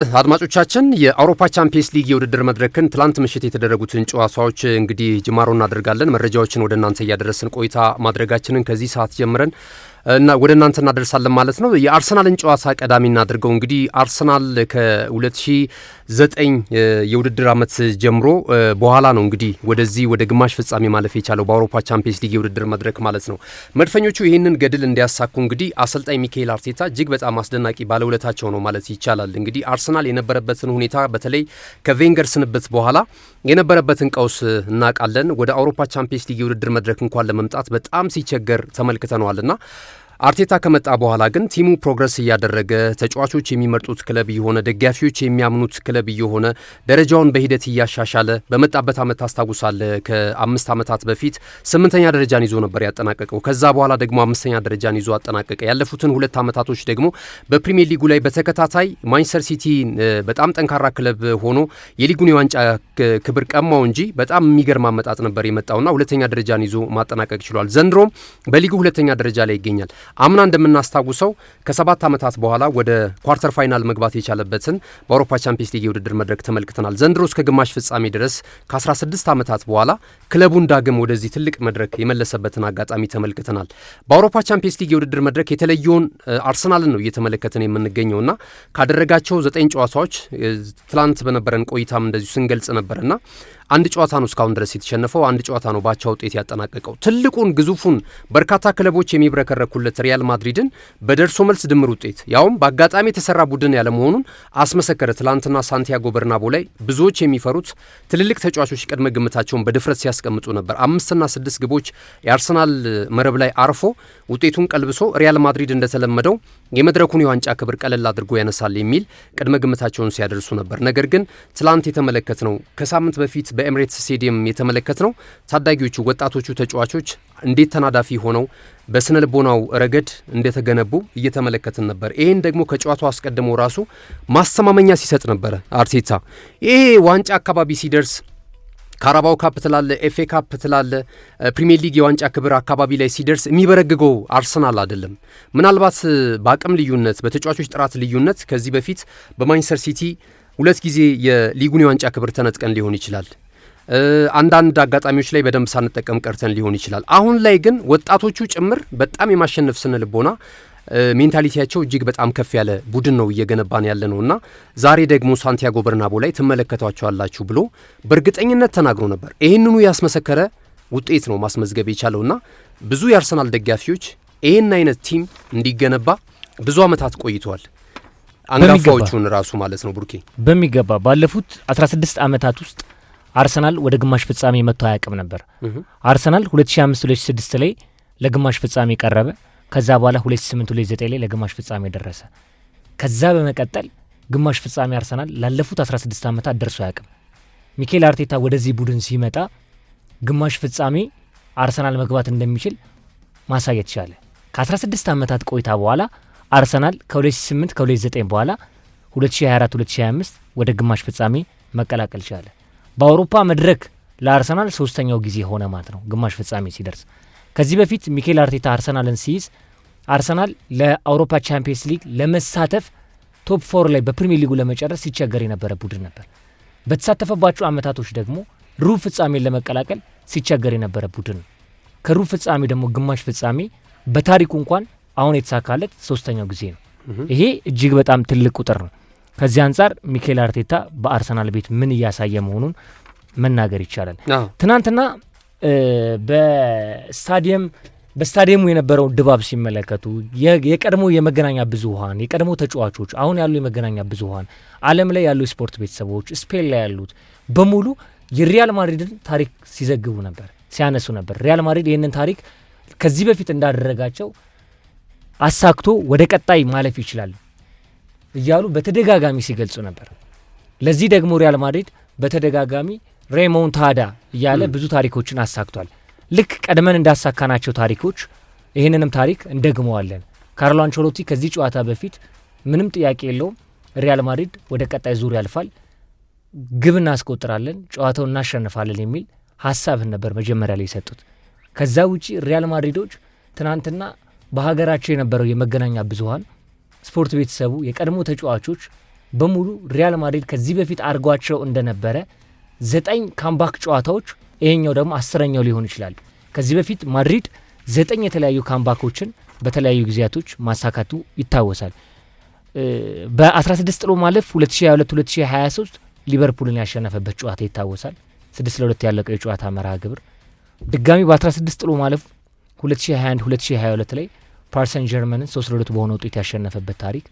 አድማጮቻችን፣ የአውሮፓ ቻምፒየንስ ሊግ የውድድር መድረክን ትላንት ምሽት የተደረጉትን ጨዋታዎች እንግዲህ ጅማሮ እናደርጋለን። መረጃዎችን ወደ እናንተ እያደረስን ቆይታ ማድረጋችንን ከዚህ ሰዓት ጀምረን እና ወደ እናንተ እናደርሳለን ማለት ነው። የአርሰናልን ጨዋታ ቀዳሚ እናድርገው። እንግዲህ አርሰናል ከ2009 የውድድር ዓመት ጀምሮ በኋላ ነው እንግዲህ ወደዚህ ወደ ግማሽ ፍጻሜ ማለፍ የቻለው በአውሮፓ ቻምፒየንስ ሊግ የውድድር መድረክ ማለት ነው። መድፈኞቹ ይህንን ገድል እንዲያሳኩ እንግዲህ አሰልጣኝ ሚካኤል አርቴታ እጅግ በጣም አስደናቂ ባለውለታቸው ነው ማለት ይቻላል። እንግዲህ አርሰናል የነበረበትን ሁኔታ፣ በተለይ ከቬንገር ስንብት በኋላ የነበረበትን ቀውስ እናውቃለን። ወደ አውሮፓ ቻምፒየንስ ሊግ የውድድር መድረክ እንኳን ለመምጣት በጣም ሲቸገር ተመልክተነዋልና አርቴታ ከመጣ በኋላ ግን team ኡ progress እያደረገ፣ ተጫዋቾች የሚመርጡት ክለብ እየሆነ፣ ደጋፊዎች የሚያምኑት ክለብ እየሆነ፣ ደረጃውን በሂደት እያሻሻለ በመጣበት ዓመት ታስታውሳለህ፣ ከ5 ዓመታት በፊት ስምንተኛ ደረጃን ይዞ ነበር ያጠናቀቀው። ከዛ በኋላ ደግሞ አምስተኛ ደረጃን ይዞ አጠናቀቀ። ያለፉትን 2 ዓመታቶች ደግሞ በፕሪሚየር ሊጉ ላይ በተከታታይ ማንቸስተር ሲቲ በጣም ጠንካራ ክለብ ሆኖ የሊጉን የዋንጫ ክብር ቀማው እንጂ በጣም የሚገርም አመጣጥ ነበር የመጣውና ሁለተኛ ደረጃን ይዞ ማጠናቀቅ ችሏል። ዘንድሮም በሊጉ ሁለተኛ ደረጃ ላይ ይገኛል። አምና እንደምናስታውሰው ከ7 ዓመታት በኋላ ወደ quarter final መግባት የቻለበትን በአውሮፓ ቻምፒየንስ ሊግ የውድድር መድረክ ተመልክተናል። ዘንድሮ እስከ ግማሽ ፍጻሜ ድረስ ከ16 ዓመታት በኋላ ክለቡን ዳግም ወደዚህ ትልቅ መድረክ የመለሰበትን አጋጣሚ ተመልክተናል። በአውሮፓ ቻምፒየንስ ሊግ የውድድር መድረክ የተለየውን አርሰናልን ነው እየተመለከትን የምንገኘውና ካደረጋቸው ዘጠኝ ጨዋታዎች፣ ትላንት በነበረን ቆይታም እንደዚሁ ስንገልጽ ነበርና፣ አንድ ጨዋታ ነው እስካሁን ድረስ የተሸነፈው። አንድ ጨዋታ ነው በአቻ ውጤት ያጠናቀቀው። ትልቁን ግዙፉን በርካታ ክለቦች የሚብረከረኩለት ሪያል ማድሪድን በደርሶ መልስ ድምር ውጤት፣ ያውም በአጋጣሚ የተሰራ ቡድን ያለመሆኑን አስመሰከረ። ትላንትና ሳንቲያጎ በርናቦ ላይ ብዙዎች የሚፈሩት ትልልቅ ተጫዋቾች ቅድመ ግምታቸውን በድፍረት ሲያስቀምጡ ነበር። አምስትና ስድስት ግቦች የአርሰናል መረብ ላይ አርፎ ውጤቱን ቀልብሶ ሪያል ማድሪድ እንደተለመደው የመድረኩን የዋንጫ ክብር ቀለል አድርጎ ያነሳል የሚል ቅድመ ግምታቸውን ሲያደርሱ ነበር። ነገር ግን ትላንት የተመለከትነው፣ ከሳምንት በፊት በኤምሬትስ ስቴዲየም የተመለከትነው፣ ታዳጊዎቹ ወጣቶቹ ተጫዋቾች እንዴት ተናዳፊ ሆነው በስነ ልቦናው ረገድ እንደተገነቡ እየተመለከትን ነበር። ይህን ደግሞ ከጨዋታው አስቀድሞ ራሱ ማስተማመኛ ሲሰጥ ነበረ አርቴታ። ይሄ ዋንጫ አካባቢ ሲደርስ ካራባው ካፕ ትላለ፣ ኤፍኤ ካፕ ትላለ፣ ፕሪሚየር ሊግ የዋንጫ ክብር አካባቢ ላይ ሲደርስ የሚበረግገው አርሰናል አይደለም። ምናልባት በአቅም ልዩነት፣ በተጫዋቾች ጥራት ልዩነት ከዚህ በፊት በማንቸስተር ሲቲ ሁለት ጊዜ የሊጉን የዋንጫ ክብር ተነጥቀን ሊሆን ይችላል። አንዳንድ አጋጣሚዎች ላይ በደንብ ሳንጠቀም ቀርተን ሊሆን ይችላል። አሁን ላይ ግን ወጣቶቹ ጭምር በጣም የማሸነፍ ስነ ልቦና mentality ያቸው እጅግ በጣም ከፍ ያለ ቡድን ነው እየገነባን ያለ ነው እና ዛሬ ደግሞ ሳንቲያጎ በርናቦ ላይ ትመለከቷቸዋላችሁ ብሎ በእርግጠኝነት ተናግሮ ነበር። ይህንኑ ያስመሰከረ ውጤት ነው ማስመዝገብ የቻለውና ብዙ የአርሰናል ደጋፊዎች ይህን አይነት team እንዲገነባ ብዙ ዓመታት ቆይተዋል። አንጋፋዎቹን ራሱ ማለት ነው ብሩኬ። በሚገባ። ባለፉት 16 ዓመታት ውስጥ አርሰናል ወደ ግማሽ ፍጻሜ መጥቶ አያውቅም ነበር። አርሰናል 2005 2006 ላይ ለግማሽ ፍጻሜ ቀረበ። ከዛ በኋላ 2008 2009 ላይ ለግማሽ ፍጻሜ ደረሰ። ከዛ በመቀጠል ግማሽ ፍጻሜ አርሰናል ላለፉት 16 ዓመታት ደርሶ አያውቅም። ሚኬል አርቴታ ወደዚህ ቡድን ሲመጣ ግማሽ ፍጻሜ አርሰናል መግባት እንደሚችል ማሳየት ቻለ። ከ16 ዓመታት ቆይታ በኋላ አርሰናል ከ2008 ከ2009 በኋላ 2024 2025 ወደ ግማሽ ፍጻሜ መቀላቀል ቻለ። በአውሮፓ መድረክ ለአርሰናል ሶስተኛው ጊዜ ሆነ ማለት ነው ግማሽ ፍጻሜ ሲደርስ። ከዚህ በፊት ሚኬል አርቴታ አርሰናልን ሲይዝ አርሰናል ለአውሮፓ ቻምፒየንስ ሊግ ለመሳተፍ top four ላይ በፕሪሚየር ሊጉ ለመጨረስ ሲቸገር የነበረ ቡድን ነበር። በተሳተፈባቸው አመታቶች ደግሞ ሩብ ፍጻሜን ለመቀላቀል ሲቸገር የነበረ ቡድን ነው። ከሩብ ፍጻሜ ደግሞ ግማሽ ፍጻሜ በታሪኩ እንኳን አሁን የተሳካለት ሶስተኛው ጊዜ ነው። ይሄ እጅግ በጣም ትልቅ ቁጥር ነው። ከዚህ አንጻር ሚኬል አርቴታ በአርሰናል ቤት ምን እያሳየ መሆኑን መናገር ይቻላል። ትናንትና በስታዲየሙ የነበረውን ድባብ ሲመለከቱ የቀድሞ የመገናኛ ብዙኃን፣ የቀድሞ ተጫዋቾች፣ አሁን ያሉ የመገናኛ ብዙኃን፣ ዓለም ላይ ያሉ የስፖርት ቤተሰቦች፣ ስፔን ላይ ያሉት በሙሉ የሪያል ማድሪድን ታሪክ ሲዘግቡ ነበር፣ ሲያነሱ ነበር። ሪያል ማድሪድ ይህንን ታሪክ ከዚህ በፊት እንዳደረጋቸው አሳክቶ ወደ ቀጣይ ማለፍ ይችላል እያሉ በተደጋጋሚ ሲገልጹ ነበር። ለዚህ ደግሞ ሪያል ማድሪድ በተደጋጋሚ remontada እያለ ብዙ ታሪኮችን አሳክቷል። ልክ ቀድመን እንዳሳካናቸው ታሪኮች ይህንንም ታሪክ እንደግመዋለን። ካርሎ አንቸሎቲ ከዚህ ጨዋታ በፊት ምንም ጥያቄ የለውም፣ ሪያል ማድሪድ ወደ ቀጣይ ዙር ያልፋል፣ ግብ እናስቆጥራለን፣ ጨዋታውን እናሸንፋለን የሚል ሀሳብን ነበር መጀመሪያ ላይ የሰጡት። ከዛ ውጪ ሪያል ማድሪዶች ትናንትና በሀገራቸው የነበረው የመገናኛ ብዙኃን፣ ስፖርት ቤተሰቡ፣ የቀድሞ ተጫዋቾች በሙሉ ሪያል ማድሪድ ከዚህ በፊት አድርጓቸው እንደነበረ 9 comeback ጨዋታዎች፣ ይሄኛው ደግሞ 10ኛው ሊሆን ይችላል። ከዚህ በፊት ማድሪድ 9 የተለያዩ comeback ኦችን በተለያዩ ጊዜያቶች ማሳካቱ ይታወሳል። በ16 ጥሎ ማለፍ 2022-2023 ሊቨርፑልን ያሸነፈበት ጨዋታ ይታወሳል። 6-2 ያለቀው የጨዋታ መርሃ ግብር። ድጋሚ በ16 ጥሎ ማለፍ 2021-2022 ላይ ፓሪሰን ጀርመንን 3-2 በሆነ ውጤት ያሸነፈበት ታሪክ።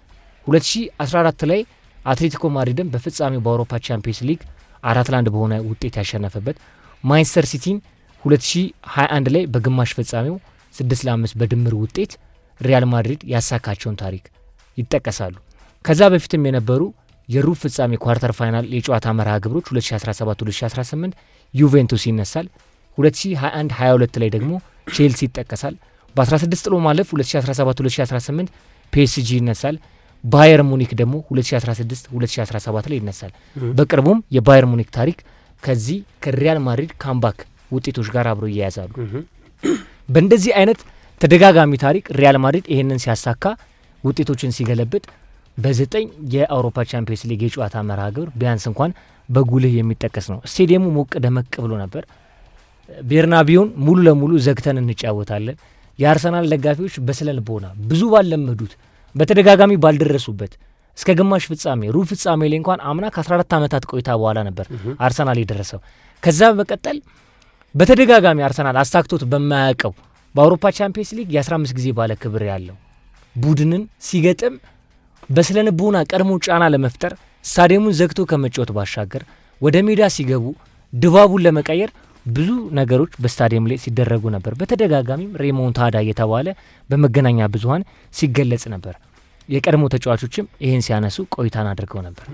2014 ላይ አትሌቲኮ ማድሪድን በፍጻሜው በአውሮፓ ቻምፒየንስ ሊግ 4-1 በሆነ ውጤት ያሸነፈበት፣ ማንቸስተር ሲቲን 2021 ላይ በግማሽ ፍጻሜው 6-5 በድምር ውጤት ሪያል ማድሪድ ያሳካቸውን ታሪክ ይጠቀሳሉ። ከዛ በፊትም የነበሩ የሩብ ፍጻሜ quarter final የጨዋታ መርሃ ግብሮች 2017-2018 ዩቬንቱስ ይነሳል። 2021-22 ላይ ደግሞ ቼልሲ ይጠቀሳል። በ16 ጥሎ ማለፍ 2017-2018 ፒኤስጂ ይነሳል። ባየር ሙኒክ ደግሞ 2016-2017 ላይ ይነሳል። በቅርቡም የባየር ሙኒክ ታሪክ ከዚህ ከሪያል ማድሪድ comeback ውጤቶች ጋር አብሮ ይያያዛሉ። በእንደዚህ አይነት ተደጋጋሚ ታሪክ ሪያል ማድሪድ ይህንን ሲያሳካ፣ ውጤቶችን ሲገለብጥ በ9 የአውሮፓ ቻምፒየንስ ሊግ የጨዋታ መርሃ ግብር ቢያንስ እንኳን በጉልህ የሚጠቀስ ነው። ስቴዲየሙ ሞቅ ደመቅ ብሎ ነበር። ቤርናቢውን ሙሉ ለሙሉ ዘግተን እንጫወታለን። የአርሰናል ደጋፊዎች በስነ ልቦና ብዙ ባልለመዱት፣ በተደጋጋሚ ባልደረሱበት እስከ ግማሽ ፍጻሜ፣ ሩብ ፍጻሜ ላይ እንኳን አምና ከ14 ዓመታት ቆይታ በኋላ ነበር አርሰናል የደረሰው። ከዛ በመቀጠል በተደጋጋሚ አርሰናል አሳክቶት በማያውቀው በአውሮፓ ቻምፒየንስ ሊግ የ15 ጊዜ ባለ ክብር ያለው ቡድንን ሲገጥም በስነ ልቦና ቀድሞ ጫና ለመፍጠር ስታዲየሙን ዘግቶ ከመጫወት ባሻገር ወደ ሜዳ ሲገቡ ድባቡን ለመቀየር ብዙ ነገሮች በስታዲየም ላይ ሲደረጉ ነበር። በተደጋጋሚም remontada እየተባለ በመገናኛ ብዙኃን ሲገለጽ ነበር። የቀድሞ ተጫዋቾችም ይህን ሲያነሱ ቆይታን አድርገው ነበር።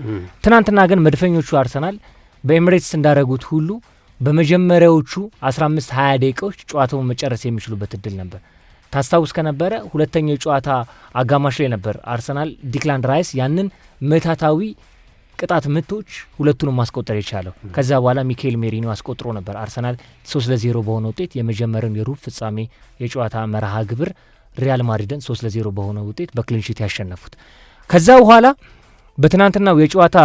ትናንትና ግን መድፈኞቹ አርሰናል በኤምሬትስ እንዳደረጉት ሁሉ በመጀመሪያዎቹ 15 20 ደቂቃዎች ጨዋታውን መጨረስ የሚችሉበት እድል ነበር። ታስታውስ ከነበረ ሁለተኛው የጨዋታ አጋማሽ ላይ ነበር አርሰናል ዲክላን ራይስ ያንን ምትሃታዊ ቅጣት ምቶች ሁለቱንም ማስቆጠር የቻለው። ከዛ በኋላ ሚካኤል ሜሪኖ አስቆጥሮ ነበር። አርሰናል 3-0 በሆነ ውጤት የመጀመሪያውን የሩብ ፍጻሜ የጨዋታ መርሃ ግብር ሪያል ማድሪድን 3-0 በሆነ ውጤት በ clean sheet ያሸነፉት። ከዛ በኋላ በትናንትናው የጨዋታ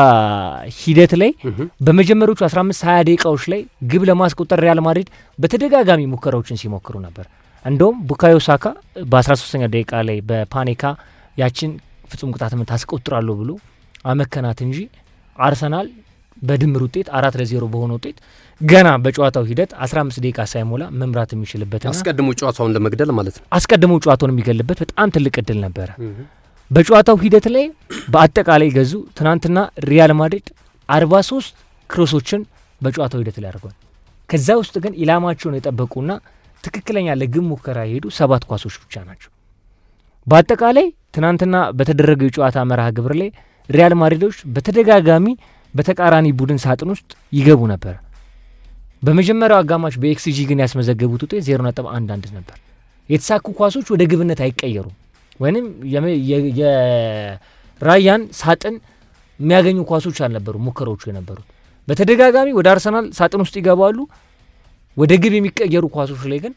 ሂደት ላይ በመጀመሪያዎቹ 15 20 ደቂቃዎች ላይ ግብ ለማስቆጠር ሪያል ማድሪድ በተደጋጋሚ ሙከራዎችን ሲሞክሩ ነበር። እንደውም ቡካዮ ሳካ በ13ኛ ደቂቃ ላይ በፓኔካ ያችን ፍጹም ቅጣት ምት አስቆጥራለሁ ብሎ አመከናት እንጂ አርሰናል በድምር ውጤት 4-0 በሆነ ውጤት ገና በጨዋታው ሂደት 15 ደቂቃ ሳይሞላ መምራት የሚችልበትና አስቀድሞ ጨዋታውን ለመግደል ማለት ነው። አስቀድሞ ጨዋታውን የሚገልበት በጣም ትልቅ እድል ነበረ። በጨዋታው ሂደት ላይ በአጠቃላይ ገዙ ትናንትና ሪያል ማድሪድ 43 cross ኦችን በጨዋታው ሂደት ላይ አድርጓል። ከዛ ውስጥ ግን ኢላማቸውን የጠበቁና ትክክለኛ ለግብ ሙከራ የሄዱ 7 ኳሶች ብቻ ናቸው። በአጠቃላይ ትናንትና በተደረገው የጨዋታ መርሃ ግብር ላይ ሪያል ማድሪዶች በተደጋጋሚ በተቃራኒ ቡድን ሳጥን ውስጥ ይገቡ ነበር። በመጀመሪያው አጋማሽ በኤክስጂ ግን ያስመዘገቡት ውጤት 0.11 ነበር። የተሳኩ ኳሶች ወደ ግብነት አይቀየሩም ወይንም የራያን ሳጥን የሚያገኙ ኳሶች አልነበሩ ሙከራዎቹ የነበሩት። በተደጋጋሚ ወደ አርሰናል ሳጥን ውስጥ ይገባሉ። ወደ ግብ የሚቀየሩ ኳሶች ላይ ግን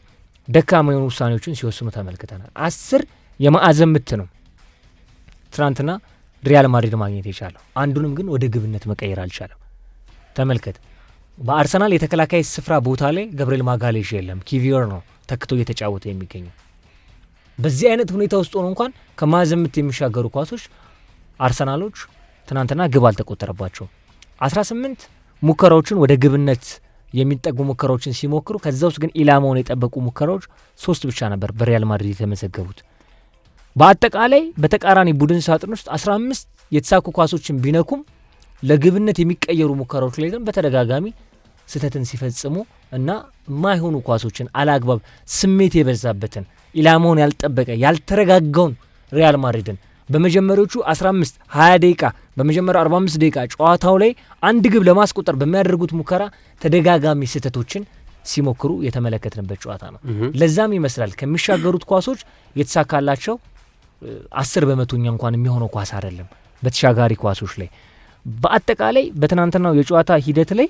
ደካማ የሆኑ ውሳኔዎችን ሲወስኑ ተመልክተናል። 10 የማዕዘን ምት ነው ትናንትና ሪያል ማድሪድ ማግኘት የቻለው፣ አንዱንም ግን ወደ ግብነት መቀየር አልቻለም። ተመልከት፣ በአርሰናል የተከላካይ ስፍራ ቦታ ላይ ገብርኤል ማጋሌሽ የለም፣ ኪቪዮር ነው ተክቶ እየተጫወተ የሚገኘው። በዚህ አይነት ሁኔታ ውስጥ ሆኖ እንኳን ከማዕዘን ምት የሚሻገሩ ኳሶች አርሰናሎች ትናንትና ግብ አልተቆጠረባቸውም። 18 ሙከራዎችን ወደ ግብነት የሚጠጉ ሙከራዎችን ሲሞክሩ ከዛ ውስጥ ግን ኢላማውን የጠበቁ ሙከራዎች 3 ብቻ ነበር በሪያል ማድሪድ የተመዘገቡት። በአጠቃላይ በተቃራኒ ቡድን ሳጥን ውስጥ 15 የተሳኩ ኳሶችን ቢነኩም ለግብነት የሚቀየሩ ሙከራዎች ላይ ግን በተደጋጋሚ ስህተትን ሲፈጽሙ እና የማይሆኑ ኳሶችን አላግባብ ስሜት የበዛበትን ኢላማውን ያልጠበቀ ያልተረጋጋውን ሪያል ማድሪድን በመጀመሪያዎቹ 15 20 ደቂቃ፣ በመጀመሪያው 45 ደቂቃ ጨዋታው ላይ አንድ ግብ ለማስቆጠር በሚያደርጉት ሙከራ ተደጋጋሚ ስህተቶችን ሲሞክሩ የተመለከትንበት ጨዋታ ነው። ለዛም ይመስላል ከሚሻገሩት ኳሶች የተሳካላቸው 10% እንኳን የሚሆነው ኳስ አይደለም በተሻጋሪ ኳሶች ላይ። በአጠቃላይ በትናንትናው የጨዋታ ሂደት ላይ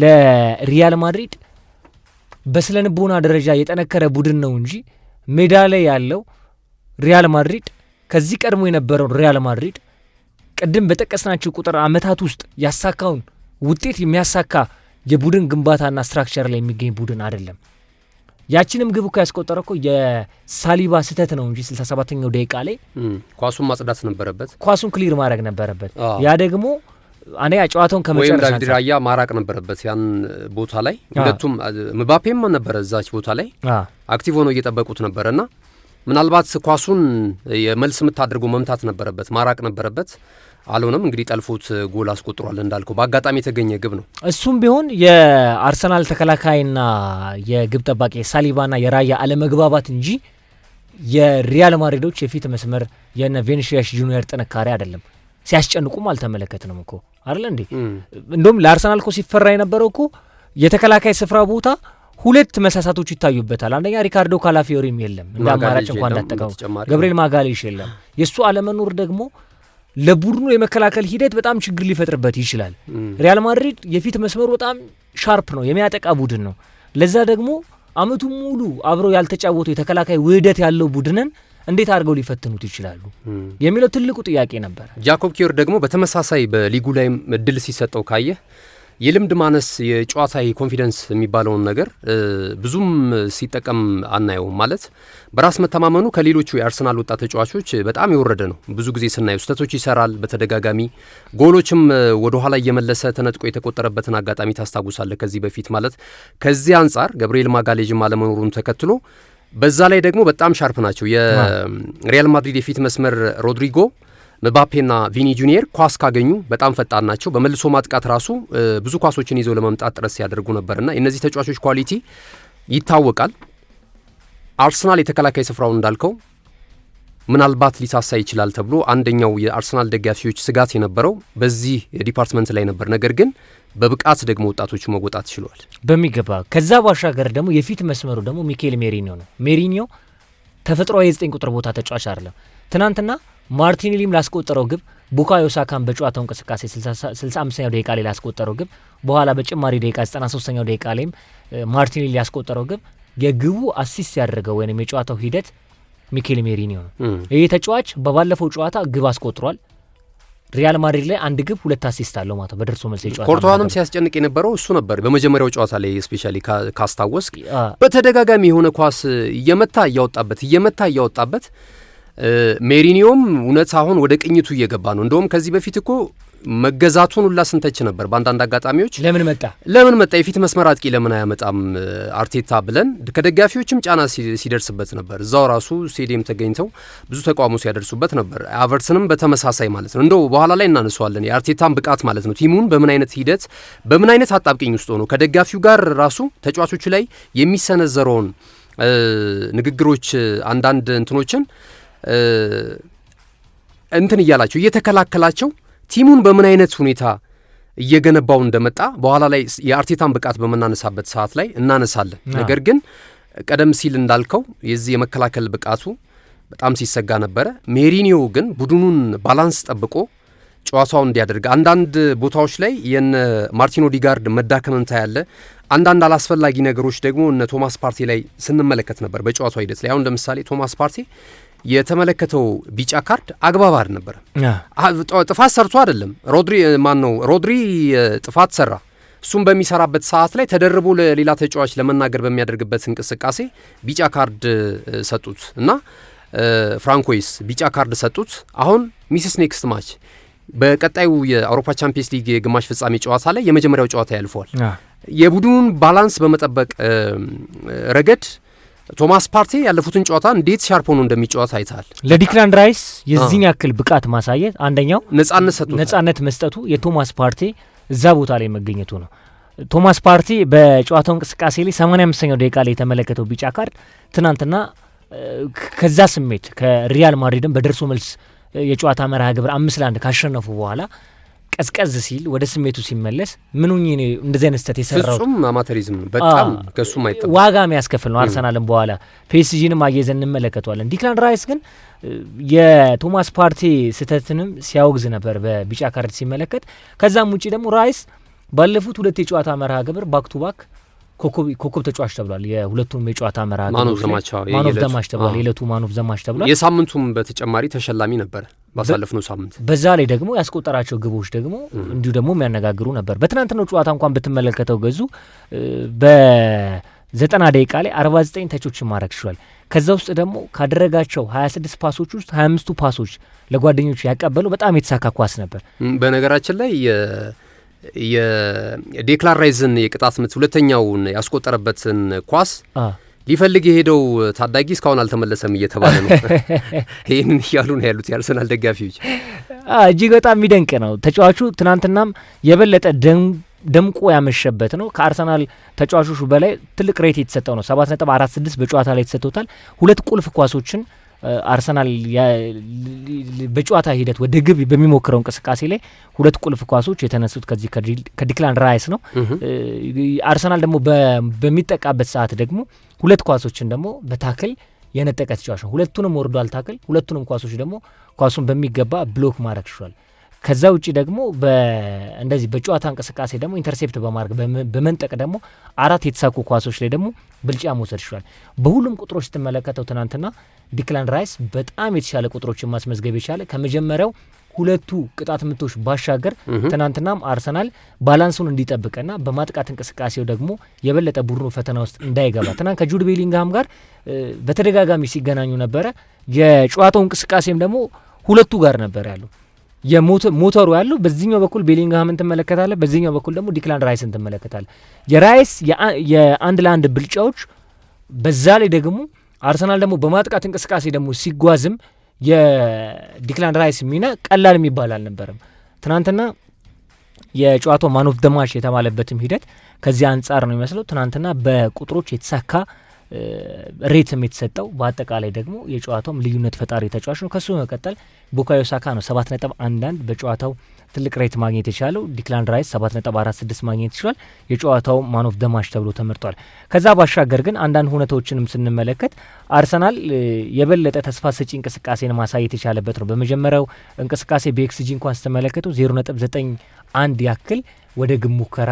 ለሪያል ማድሪድ በስነ ልቦና ደረጃ የጠነከረ ቡድን ነው እንጂ ሜዳ ላይ ያለው ሪያል ማድሪድ ከዚህ ቀድሞ የነበረው ሪያል ማድሪድ ቅድም በጠቀስናቸው ቁጥር አመታት ውስጥ ያሳካውን ውጤት የሚያሳካ የቡድን ግንባታና structure ላይ የሚገኝ ቡድን አይደለም። ያችንም ግብ እኮ ያስቆጠረ እኮ የሳሊባ ስህተት ነው እንጂ 67ኛው ደቂቃ ላይ ኳሱን ማጽዳት ነበረበት፣ ኳሱን clear ማድረግ ነበረበት። ያ ደግሞ አንደኛ ጨዋታውን ከመጨረስ ወይም ዳቪድ ራያ ማራቅ ነበረበት ያን ቦታ ላይ። ሁለቱም ምባፔም ነበረ እዛች ቦታ ላይ active ሆኖ እየጠበቁት ነበረና ምናልባት ኳሱን የመልስ የምታደርገው መምታት ነበረበት፣ ማራቅ ነበረበት። አልሆነም። እንግዲህ ጠልፎት ጎል አስቆጥሯል። እንዳልከው በአጋጣሚ የተገኘ ግብ ነው። እሱም ቢሆን የአርሰናል ተከላካይና የግብ ጠባቂ የሳሊባና የራያ አለመግባባት እንጂ የሪያል ማድሪዶች የፊት መስመር የነ ቪኒሲየስ ጁኒየር ጥንካሬ አይደለም። ሲያስጨንቁም አልተመለከትንም እኮ አይደለ እንዴ? እንደውም ለአርሰናል እኮ ሲፈራ የነበረው እኮ የተከላካይ ስፍራ ቦታ ሁለት መሳሳቶች ይታዩበታል። አንደኛ ሪካርዶ ካላፊዮሪም የለም እንደ አማራጭ እንኳን እንዳጠቀሙ፣ ገብርኤል ማጋሌሽ የለም። የእሱ አለመኖር ደግሞ ለቡድኑ የመከላከል ሂደት በጣም ችግር ሊፈጥርበት ይችላል። ሪያል ማድሪድ የፊት መስመሩ በጣም sharp ነው፣ የሚያጠቃ ቡድን ነው። ለዛ ደግሞ አመቱ ሙሉ አብረው ያልተጫወቱ የተከላካይ ውህደት ያለው ቡድንን እንዴት አድርገው ሊፈትኑት ይችላሉ የሚለው ትልቁ ጥያቄ ነበር። ጃኮብ ኪዮር ደግሞ በተመሳሳይ በሊጉ ላይም እድል ሲሰጠው ካየህ የልምድ ማነስ የጨዋታ confidence የሚባለውን ነገር ብዙም ሲጠቀም አናየውም። ማለት በራስ መተማመኑ ከሌሎቹ የአርሰናል ወጣት ተጫዋቾች በጣም የወረደ ነው። ብዙ ጊዜ ስናየው ስህተቶች ይሰራል በተደጋጋሚ ጎሎችም ወደ ኋላ እየመለሰ ተነጥቆ የተቆጠረበትን አጋጣሚ ታስታውሳለህ ከዚህ በፊት ማለት። ከዚህ አንጻር ገብርኤል ማጋሌዥም አለመኖሩን ተከትሎ በዛ ላይ ደግሞ በጣም sharp ናቸው። የሪያል ማድሪድ የፊት መስመር ሮድሪጎ፣ ምባፔና ቪኒ ጁኒየር ኳስ ካገኙ በጣም ፈጣን ናቸው። በመልሶ ማጥቃት ራሱ ብዙ ኳሶችን ይዘው ለመምጣት ጥረት ሲያደርጉ ነበርና የእነዚህ ተጫዋቾች quality ይታወቃል። አርሰናል የተከላካይ ስፍራውን እንዳልከው ምናልባት ሊሳሳ ይችላል ተብሎ አንደኛው የአርሰናል ደጋፊዎች ስጋት የነበረው በዚህ department ላይ ነበር። ነገር ግን በብቃት ደግሞ ወጣቶቹ መወጣት ችለዋል በሚገባ። ከዛ ባሻገር ደግሞ የፊት መስመሩ ደግሞ ሚኬል ሜሪኒዮ ነው። ሜሪኒዮ ተፈጥሯዊ የ9 ቁጥር ቦታ ተጫዋች አይደለም። ትናንትና ማርቲኔሊም ላስቆጠረው ግብ፣ ቡካዮ ሳካን በጨዋታው እንቅስቃሴ 65ኛው ደቂቃ ላይ ላስቆጠረው ግብ፣ በኋላ በጭማሪ ደቂቃ 93ኛው ደቂቃ ላይም ማርቲኔሊ ያስቆጠረው ግብ የግቡ assist ያደረገው ወይም የጨዋታው ሂደት ሚኬል ሜሪኒዮ ነው። ይህ ተጫዋች በባለፈው ጨዋታ ግብ አስቆጥሯል። ሪያል ማድሪድ ላይ አንድ ግብ ሁለት assist አለው ማለት ነው። በደርሶ መልስ የጨዋታ ኮርቶዋንም ሲያስጨንቅ የነበረው እሱ ነበር። በመጀመሪያው ጨዋታ ላይ specially ካስታወስክ በተደጋጋሚ የሆነ ኳስ እየመታ እያወጣበት እየመታ እያወጣበት፣ ሜሪኒዮም እውነት አሁን ወደ ቅኝቱ እየገባ ነው። እንደውም ከዚህ በፊት እኮ መገዛቱን ሁላ ስንተች ነበር። በአንዳንድ አጋጣሚዎች ለምን መጣ ለምን መጣ የፊት መስመር አጥቂ ለምን አያመጣም አርቴታ ብለን ከደጋፊዎችም ጫና ሲደርስበት ነበር። እዛው ራሱ ስቴዲየም ተገኝተው ብዙ ተቃውሞ ሲያደርሱበት ነበር። ሃቨርትስንም በተመሳሳይ ማለት ነው። እንደው በኋላ ላይ እናነሳዋለን የአርቴታን ብቃት ማለት ነው። team ኡን በምን አይነት ሂደት በምን አይነት አጣብቂኝ ውስጥ ሆኖ ከደጋፊው ጋር ራሱ ተጫዋቾቹ ላይ የሚሰነዘረውን ንግግሮች አንዳንድ እንትኖችን እንትን እያላቸው እየተከላከላቸው team ኡን በምን አይነት ሁኔታ እየገነባው እንደመጣ በኋላ ላይ የአርቴታን ብቃት በምናነሳበት ሰዓት ላይ እናነሳለን። ነገር ግን ቀደም ሲል እንዳልከው የዚህ የመከላከል ብቃቱ በጣም ሲሰጋ ነበረ። ሜሪኒዮ ግን ቡድኑን balance ጠብቆ ጨዋታውን እንዲያደርግ አንዳንድ ቦታዎች ላይ የነ ማርቲን ኦዲጋርድ መዳከምን ታያለ። አንዳንድ አላስፈላጊ ነገሮች ደግሞ እነ ቶማስ ፓርቲ ላይ ስንመለከት ነበር በጨዋታው ሂደት ላይ። አሁን ለምሳሌ ቶማስ ፓርቲ የተመለከተው ቢጫ ካርድ አግባብ አልነበረም። ጥፋት ሰርቶ አይደለም። ሮድሪ ማን ነው ሮድሪ ጥፋት ሰራ። እሱም በሚሰራበት ሰዓት ላይ ተደርቦ ለሌላ ተጫዋች ለመናገር በሚያደርግበት እንቅስቃሴ ቢጫ ካርድ ሰጡት እና ፍራንኮይስ ቢጫ ካርድ ሰጡት። አሁን misses next match፣ በቀጣዩ የአውሮፓ ቻምፒየንስ ሊግ የግማሽ ፍጻሜ ጨዋታ ላይ የመጀመሪያው ጨዋታ ያልፈዋል። የቡድኑን balance በመጠበቅ ረገድ ቶማስ ፓርቴ ያለፉትን ጨዋታ እንዴት sharp ሆኖ እንደሚጫወት አይተሃል። ለዲክላን ራይስ የዚህን ያክል ብቃት ማሳየት አንደኛው ነጻነት ሰጥቶታል። ነጻነት መስጠቱ የቶማስ ፓርቴ እዛ ቦታ ላይ መገኘቱ ነው። ቶማስ ፓርቴ በጨዋታው እንቅስቃሴ ላይ 85ኛው ደቂቃ ላይ የተመለከተው ቢጫ ካርድ ትናንትና ከዛ ስሜት ከሪያል ማድሪድን በደርሶ መልስ የጨዋታ መርሃ ግብር 5-1 ካሸነፉ በኋላ ቀዝቀዝ ሲል ወደ ስሜቱ ሲመለስ ምን ሆኜ ነው እንደዚህ አይነት ስህተት የሰራው? ፍጹም amateurism ነው። በጣም ከሱ ማይጠበቅ ዋጋ የሚያስከፍል ነው። አርሰናልም በኋላ ፒኤስጂንም አየዘን እንመለከተዋለን። ዲክላን ራይስ ግን የቶማስ ፓርቴ ስህተትንም ሲያወግዝ ነበር በቢጫ ካርድ ሲመለከት። ከዛም ውጪ ደግሞ ራይስ ባለፉት ሁለት የጨዋታ መርሃ ግብር back to back ኮከብ ተጫዋች ተብሏል። የሁለቱም የጨዋታ መርሃ ግብር man of the match ተብሏል። የዕለቱ man of the match ተብሏል። የሳምንቱም በተጨማሪ ተሸላሚ ነበረ። ባሳለፍነው ሳምንት። በዛ ላይ ደግሞ ያስቆጠራቸው ግቦች ደግሞ እንዲሁ ደግሞ የሚያነጋግሩ ነበር። በትናንትናው ጨዋታ እንኳን ብትመለከተው ገዙ በ90 ደቂቃ ላይ 49 touch ኦችን ማድረግ ችሏል። ከዛ ውስጥ ደግሞ ካደረጋቸው 26 pass ኦች ውስጥ 25ቱ pass ኦች ለጓደኞቹ ያቀበለው በጣም የተሳካ ኳስ ነበር። በነገራችን ላይ የዴክላን ራይዝን የቅጣት ምት ሁለተኛውን ያስቆጠረበትን ኳስ ሊፈልግ የሄደው ታዳጊ እስካሁን አልተመለሰም እየተባለ ነው። ይህንን እያሉ ነው ያሉት የአርሰናል ደጋፊዎች። እጅግ በጣም የሚደንቅ ነው። ተጫዋቹ ትናንትናም የበለጠ ደምቆ ያመሸበት ነው። ከአርሰናል ተጫዋቾቹ በላይ ትልቅ rate የተሰጠው ነው። 7.46 በጨዋታ ላይ ተሰጥቶታል። ሁለት ቁልፍ ኳሶችን አርሰናል በጨዋታ ሂደት ወደ ግብ በሚሞክረው እንቅስቃሴ ላይ ሁለት ቁልፍ ኳሶች የተነሱት ከዚህ ከዲክላን ራይስ ነው። አርሰናል ደግሞ በሚጠቃበት ሰዓት ደግሞ ሁለት ኳሶችን ደግሞ በ tackle የነጠቀ ተጫዋች ነው። ሁለቱንም ወርዷል tackle፣ ሁለቱንም ኳሶች ደግሞ ኳሱን በሚገባ block ማድረግ ችሏል። ከዛ ውጪ ደግሞ እንደዚህ በጨዋታ እንቅስቃሴ ደግሞ intercept በማድረግ በመንጠቅ ደግሞ አራት የተሳኩ ኳሶች ላይ ደግሞ ብልጫ መውሰድ ችሏል። በሁሉም ቁጥሮች ስትመለከተው ትናንትና ዲክላን ራይስ በጣም የተሻለ ቁጥሮችን ማስመዝገብ የቻለ ከመጀመሪያው ሁለቱ ቅጣት ምቶች ባሻገር ትናንትናም አርሰናል balance ኡን እንዲጠብቅና በማጥቃት እንቅስቃሴው ደግሞ የበለጠ ቡድኑ ፈተና ውስጥ እንዳይገባ ትናንት ከጁድ ቤሊንግሃም ጋር በተደጋጋሚ ሲገናኙ ነበረ። የጨዋታው እንቅስቃሴም ደግሞ ሁለቱ ጋር ነበር ያለው። የሞተሩ ያለው በዚህኛው በኩል ቤሊንግሃምን ትመለከታለህ፣ በዚህኛው በኩል ደግሞ ዲክላን ራይስን ትመለከታለህ። የራይስ የአንድ ለአንድ ብልጫዎች በዛ ላይ ደግሞ አርሰናል ደግሞ በማጥቃት እንቅስቃሴ ደግሞ ሲጓዝም የዲክላን ራይስ ሚና ቀላል የሚባል አልነበረም። ትናንትና የጨዋታው man of the match የተባለበትም ሂደት ከዚህ አንጻር ነው የሚመስለው። ትናንትና በቁጥሮች የተሳካ rate ም የተሰጠው በአጠቃላይ ደግሞ የጨዋታውም ልዩነት ፈጣሪ ተጫዋች ነው። ከሱ በመቀጠል ቡካዮ ሳካ ነው 7.11 በጨዋታው ትልቅ rate ማግኘት የቻለው። ዲክላን ራይስ 7.46 ማግኘት ይችላል። የጨዋታው man of the match ተብሎ ተመርጧል። ከዛ ባሻገር ግን አንዳንድ ሁነቶችንም ስንመለከት አርሰናል የበለጠ ተስፋ ሰጪ እንቅስቃሴን ማሳየት የቻለበት ነው። በመጀመሪያው እንቅስቃሴ በኤክስጂ እንኳን ስትመለከቱ 0.91 ያክል ወደ ግብ ሙከራ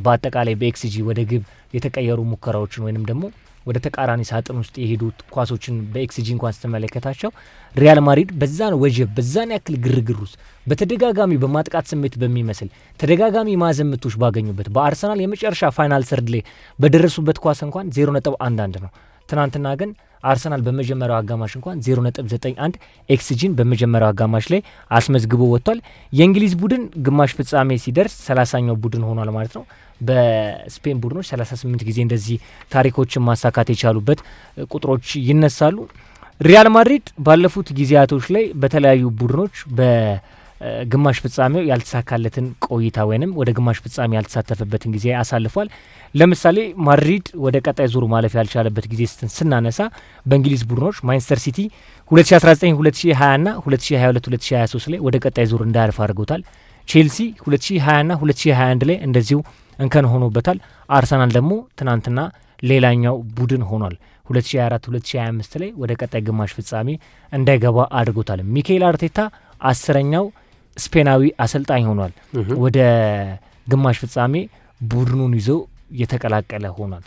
በአጠቃላይ በኤክስጂ ወደ ግብ የተቀየሩ ሙከራዎችን ወይንም ደግሞ ወደ ተቃራኒ ሳጥን ውስጥ የሄዱ ኳሶችን በኤክስጂ እንኳን ስትመለከታቸው ሪያል ማድሪድ በዛን ወጀብ በዛን ያክል ግርግር ውስጥ በተደጋጋሚ በማጥቃት ስሜት በሚመስል ተደጋጋሚ ማዕዘን ምቶች ባገኙበት በአርሰናል የመጨረሻ final third ላይ በደረሱበት ኳስ እንኳን 0.11 ነው። ትናንትና ግን አርሰናል በመጀመሪያው አጋማሽ እንኳን 0.91 ኤክስጂን በመጀመሪያው አጋማሽ ላይ አስመዝግቦ ወጥቷል። የእንግሊዝ ቡድን ግማሽ ፍጻሜ ሲደርስ 30ኛው ቡድን ሆኗል ማለት ነው። በስፔን ቡድኖች 38 ጊዜ እንደዚህ ታሪኮችን ማሳካት የቻሉበት ቁጥሮች ይነሳሉ። ሪያል ማድሪድ ባለፉት ጊዜያቶች ላይ በተለያዩ ቡድኖች በግማሽ ፍጻሜው ያልተሳካለትን ቆይታ ወይንም ወደ ግማሽ ፍጻሜ ያልተሳተፈበትን ጊዜ አሳልፏል። ለምሳሌ ማድሪድ ወደ ቀጣይ ዙር ማለፍ ያልቻለበት ጊዜ ስናነሳ በእንግሊዝ ቡድኖች ማንቸስተር ሲቲ 2019 2020 ና 2022 2023 ላይ ወደ ቀጣይ ዙር እንዳያልፍ አድርገውታል። ቼልሲ 2020 ና 2021 ላይ እንደዚሁ እንከን ሆኖበታል። አርሰናል ደግሞ ትናንትና ሌላኛው ቡድን ሆኗል። 2024 2025 ላይ ወደ ቀጣይ ግማሽ ፍጻሜ እንዳይገባ አድርጎታል። ሚኬል አርቴታ 10ኛው ስፔናዊ አሰልጣኝ ሆኗል። ወደ ግማሽ ፍጻሜ ቡድኑን ይዞ የተቀላቀለ ሆኗል።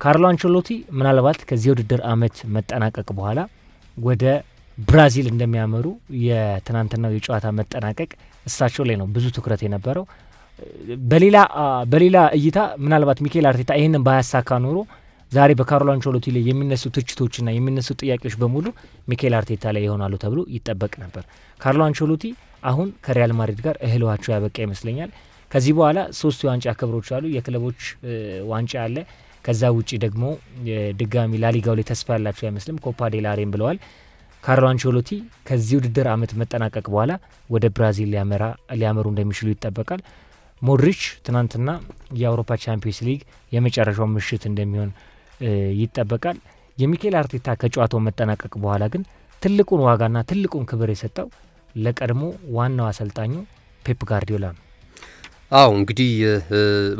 ካርሎ አንቸሎቲ ምናልባት ከዚህ ውድድር አመት መጠናቀቅ በኋላ ወደ ብራዚል እንደሚያመሩ የትናንትናው የጨዋታ መጠናቀቅ እሳቸው ላይ ነው ብዙ ትኩረት የነበረው። በሌላ እይታ ምናልባት ሚኬል አርቴታ ይህንን ባያሳካ ኖሮ ዛሬ በካርሎ አንቸሎቲ ላይ የሚነሱ ትችቶችና የሚነሱ ጥያቄዎች በሙሉ ሚኬል አርቴታ ላይ ይሆናሉ ተብሎ ይጠበቅ ነበር። ካርሎ አንቸሎቲ አሁን ከሪያል ማድሪድ ጋር እህል ውሃቸው ያበቃ ይመስለኛል። ከዚህ በኋላ 3 የዋንጫ ክብሮች አሉ። የክለቦች ዋንጫ አለ። ከዛ ውጪ ደግሞ ድጋሚ ላሊጋው ላይ ተስፋ ያላቸው አይመስልም። ኮፓ ዴላሬም ብለዋል። ካርሎ አንቸሎቲ ከዚህ ውድድር አመት መጠናቀቅ በኋላ ወደ ብራዚል ሊያመሩ እንደሚችሉ ይጠበቃል። ሞድሪች ትናንትና የአውሮፓ ቻምፒየንስ ሊግ የመጨረሻው ምሽት እንደሚሆን ይጠበቃል። የሚኬል አርቴታ ከጨዋታው መጠናቀቅ በኋላ ግን ትልቁን ዋጋና ትልቁን ክብር የሰጠው ለቀድሞ ዋናው አሰልጣኙ ፔፕ ጋርዲዮላ ነው። አዎ እንግዲህ